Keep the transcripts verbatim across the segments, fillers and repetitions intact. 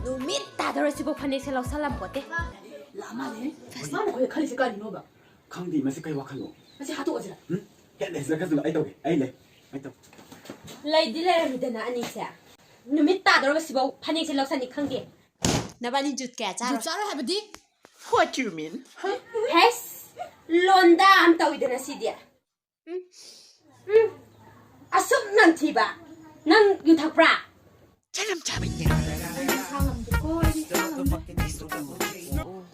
ꯅꯨꯃꯤꯠ ꯇꯥꯗꯧꯔꯁꯤꯕꯨ ꯐꯅꯦꯛꯁꯦ ꯂꯧꯁꯜꯂꯝꯄꯣꯠꯇꯦ꯫ ꯂꯥꯛꯑ ꯃꯥꯜꯂꯦ꯫ ꯃꯥꯅ ꯑꯩꯈꯣꯏꯗ ꯈꯜꯂꯤꯁꯦ ꯀꯔꯤꯅꯣꯕ? ꯈꯪꯗꯦ, ꯃꯁꯤ ꯀꯩ ꯋꯥꯈꯜꯅꯣ? ꯃꯁꯤ ꯍꯥꯠꯇꯣꯛꯑꯁꯤꯔ? ꯎꯝ? ꯍꯦꯠ ꯂꯩꯁꯤꯜꯂꯛꯀꯗꯨꯅ ꯑꯩ ꯇꯧꯒꯦ, ꯑꯩ ꯂꯩ, ꯑꯩ ꯇꯧ꯫ ꯂꯩꯗꯤ ꯂꯩꯔꯝꯃꯤꯗꯅ ꯑꯅꯤꯁꯦ꯫ ꯅꯨꯃꯤꯠ ꯇꯥꯗꯧꯔꯕꯁꯤꯐꯥꯎ ꯐꯅꯦꯛꯁꯦ ꯂꯧꯁꯟꯅꯤ ꯈꯪꯗꯦ꯫ ꯅꯕꯥꯅꯤ ꯖꯨꯠ ꯀꯌꯥ ꯆꯥꯔꯣꯏ? ꯖꯨꯠ ꯆꯥꯔꯣꯏ ꯍꯥꯏꯕꯗꯤ? What do you mean? ꯍꯦꯁ! ꯂꯣꯟꯗꯥ ꯑꯃ ꯇꯧꯏꯗꯅ ꯁꯤꯗꯤ꯫ ꯎꯝ꯫ ꯎꯝ꯫ ꯑꯁꯨꯛ ꯅꯝꯊꯤꯕ! ꯅꯪ ꯌꯨ ꯊꯛꯄ꯭ꯔꯥ? ꯆꯅꯝ ꯆꯥꯕ ꯌꯦꯟ꯫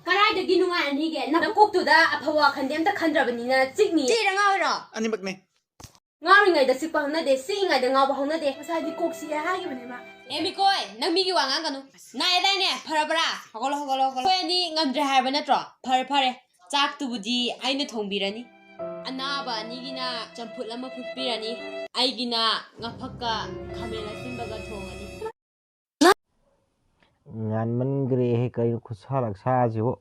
ꯀꯗꯥꯏꯗꯒꯤ ꯅꯨꯡꯉꯥꯏꯔꯅꯤꯒꯦ? ꯅꯀꯣꯛꯇꯨꯗ ꯑꯐꯕ ꯋꯥꯈꯟꯗꯤ ꯑꯝꯇ ꯈꯟꯗ꯭ꯔꯕꯅꯤꯅ ꯆꯤꯛꯅꯤ꯫ ꯆꯤꯛꯏꯔ ꯉꯥꯎꯔꯤꯔꯣ? ꯑꯅꯤꯃꯛꯅꯦ꯫ ꯉꯥꯎꯔꯤꯉꯩꯗ ꯆꯤꯛꯄ ꯍꯧꯅꯗꯦ, ꯆꯤꯛꯏꯉꯩꯗ ꯉꯥꯎꯕ ꯍꯧꯅꯗꯦ꯫ ꯉꯁꯥꯏꯗꯤ ꯀꯣꯛ ꯆꯤꯛꯑꯦ ꯍꯥꯏꯈꯤꯕꯅꯦ ꯃꯥ꯫ ꯑꯦ ꯃꯤꯀꯣꯏ, ꯅꯪ ꯃꯤꯒꯤ ꯋꯥ ꯉꯥꯡꯒꯅꯨ꯫ ꯅꯥꯏꯌꯦꯗꯥꯏꯅꯦ? ꯐꯔꯕ꯭ꯔꯥ? ꯍꯧꯒꯠꯂꯣ, ꯍꯧꯒꯠꯂꯣ, ꯍꯧꯒꯠꯂꯣ꯫ ꯑꯩꯈꯣꯏ ꯑꯅꯤ ꯉꯝꯗ꯭ꯔꯦ ꯍꯥꯏꯕ ꯅꯠꯇ꯭ꯔꯣ? ꯐꯔꯦ, ꯐꯔꯦ꯫ ꯆꯥꯛꯇꯨꯕꯨꯗꯤ ꯑꯩꯅ ꯊꯣꯡꯕꯤꯔꯅꯤ꯫ ꯑꯅꯥꯕ ꯑꯅꯤꯒꯤꯅ ꯆꯝꯐꯨꯠ ꯑꯃ ꯐꯨꯠꯄꯤꯔꯅꯤ, ꯑꯩꯒꯤꯅ ꯉꯥꯐꯛꯀ ꯈꯥꯃꯦꯟ ꯑꯁꯤꯟꯕꯒ ꯊꯣꯡꯉꯅꯤ꯫ ꯉꯥꯟꯃꯟꯈ꯭ꯔꯦꯍꯦ, ꯀꯩꯅꯣ ꯈꯨꯠꯁꯥ ꯂꯛꯁꯥꯁꯤꯕꯨ?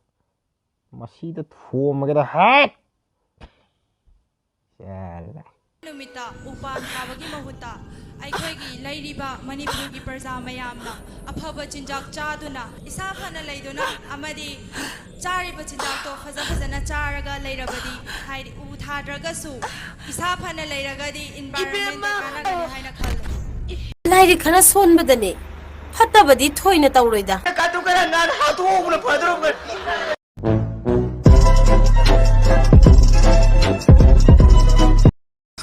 ꯃꯁꯤꯗ ꯊꯣꯝꯃꯒꯦꯗ꯫ ꯍꯥꯠ! ꯆꯥꯔꯦ꯫ ꯅꯨꯃꯤꯠꯇ ꯎꯄꯥꯟ ꯊꯥꯕꯒꯤ ꯃꯍꯨꯠꯇ ꯑꯩꯈꯣꯏꯒꯤ ꯂꯩꯔꯤꯕ ꯃꯅꯤꯄꯨꯔꯒꯤ ꯄ꯭ꯔꯖꯥ ꯃꯌꯥꯝꯅ ꯑꯐꯕ ꯆꯤꯟꯖꯥꯛ ꯆꯥꯗꯨꯅ, ꯏꯁꯥ ꯐꯅ ꯂꯩꯗꯨꯅ ꯑꯃꯗꯤ ꯆꯥꯔꯤꯕ ꯆꯤꯟꯖꯥꯛꯇꯣ ꯐꯖ ꯐꯖꯅ ꯆꯥꯔꯒ ꯂꯩꯔꯕꯗꯤ, ꯍꯥꯏꯗꯤ ꯎ ꯊꯥꯗ꯭ꯔꯒꯁꯨ ꯏꯁꯥ ꯐꯅ ꯂꯩꯔꯒꯗꯤ environment ꯀꯥꯟꯅꯒꯅꯤ ꯍꯥꯏꯅ ꯈꯜꯂꯦ꯫ ꯂꯥꯏꯔꯤꯛ ꯈꯔ ꯁꯣꯟꯕꯗꯅꯦ ꯐꯠꯇꯕꯗꯤ ꯊꯣꯏꯅ ꯇꯧꯔꯣꯏꯗ꯫ ꯀꯥꯇꯨ ꯀꯥꯔꯟ ꯉꯥꯡ ꯍꯥꯠꯇꯣꯛꯍꯧꯕꯅ ꯐꯗꯧꯔꯕ꯭ꯔꯥ?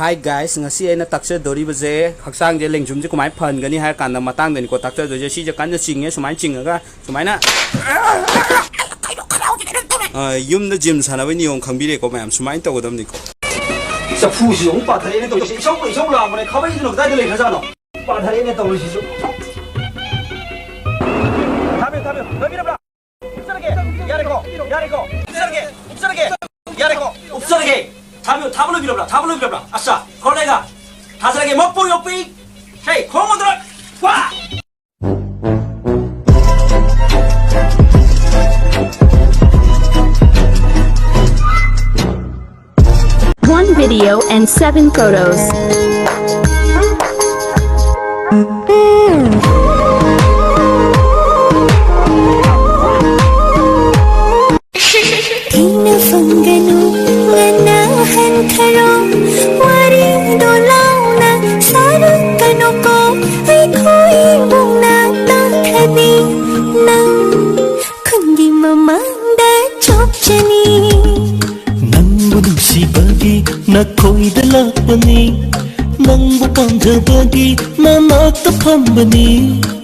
Hi guys, ꯉꯁꯤ ꯑꯩꯅ ꯇꯥꯛꯆꯗꯣꯔꯤꯕꯁꯦ ꯍꯛꯆꯥꯡꯁꯦ, ꯂꯦꯡꯖꯨꯝꯁꯦ ꯀꯃꯥꯏꯅ ꯐꯍꯟꯒꯅꯤ ꯍꯥꯏꯔ ꯀꯥꯟꯗ ꯃꯇꯥꯡꯗꯅꯤꯀꯣ ꯇꯥꯛꯆꯗꯣꯏꯁꯦ꯫ ꯁꯤꯁꯦ ꯀꯟꯅ ꯆꯤꯡꯉꯦ, ꯁꯨꯃꯥꯏꯅ ꯆꯤꯡꯉꯒ ꯁꯨꯃꯥꯏꯅ, ꯑ, ꯌꯨꯝꯗ ꯖꯤꯝ ꯁꯥꯟꯅꯕꯒꯤ ꯅꯤꯌꯣꯝ ꯈꯪꯕꯤꯔꯦꯀꯣ ꯃꯌꯥꯝ, ꯁꯨꯃꯥꯏꯅ ꯇꯧꯒꯗꯕꯅꯤꯀꯣ꯫ ꯆꯐꯨꯁꯤꯁꯨ ꯑꯃꯨꯛ ꯄꯥꯊꯔꯛꯑꯦꯅꯦ ꯇꯧꯔꯤꯁꯦ꯫ ꯏꯁꯧ ꯏꯁꯧ ꯂꯥꯡꯕꯅꯦ, ꯈꯥꯕꯩꯗꯨꯅ ꯀꯗꯥꯏꯗ ꯂꯩꯈ꯭ꯔꯖꯥꯠꯅꯣ? ꯄꯥꯊꯔꯛꯑꯦꯅꯦ ꯇꯧꯔꯤꯁꯤꯁꯨ꯫ ꯊꯥꯕꯤꯌꯨ, ꯊꯥꯕꯤꯌꯨ, ꯂꯣꯏꯕꯤꯔꯕ꯭ꯔꯥ? ꯎꯞꯆꯔꯒꯦ꯫ ꯌꯥꯔꯦꯀꯣ, ꯌꯥꯔꯦꯀꯣ꯫ ꯎꯞꯆꯔꯒꯦ, ꯎꯞꯆꯔꯒꯦ꯫ ꯌꯥꯔꯦꯀꯣ, ꯎꯞꯆꯔꯒꯦ꯫ ꯊꯥꯕꯤꯌꯨ, ꯊꯥꯕ ꯂꯣꯏꯕꯤꯔꯕ꯭ꯔꯥ? ꯊꯥꯕ ꯂꯣꯏꯕꯤꯔꯕ꯭ꯔꯥ? ꯑꯁꯥ, ꯈꯣꯔꯂꯦꯒ꯫ ꯊꯥꯖꯔꯒꯦ, ꯃꯄꯨ ꯌꯣꯛꯄꯤ꯫ ꯍꯦ, ꯈꯣꯡ ꯑꯗꯨꯔ꯫ ꯋꯥ! One video and seven photos. ꯇꯝꯕꯅꯤ꯫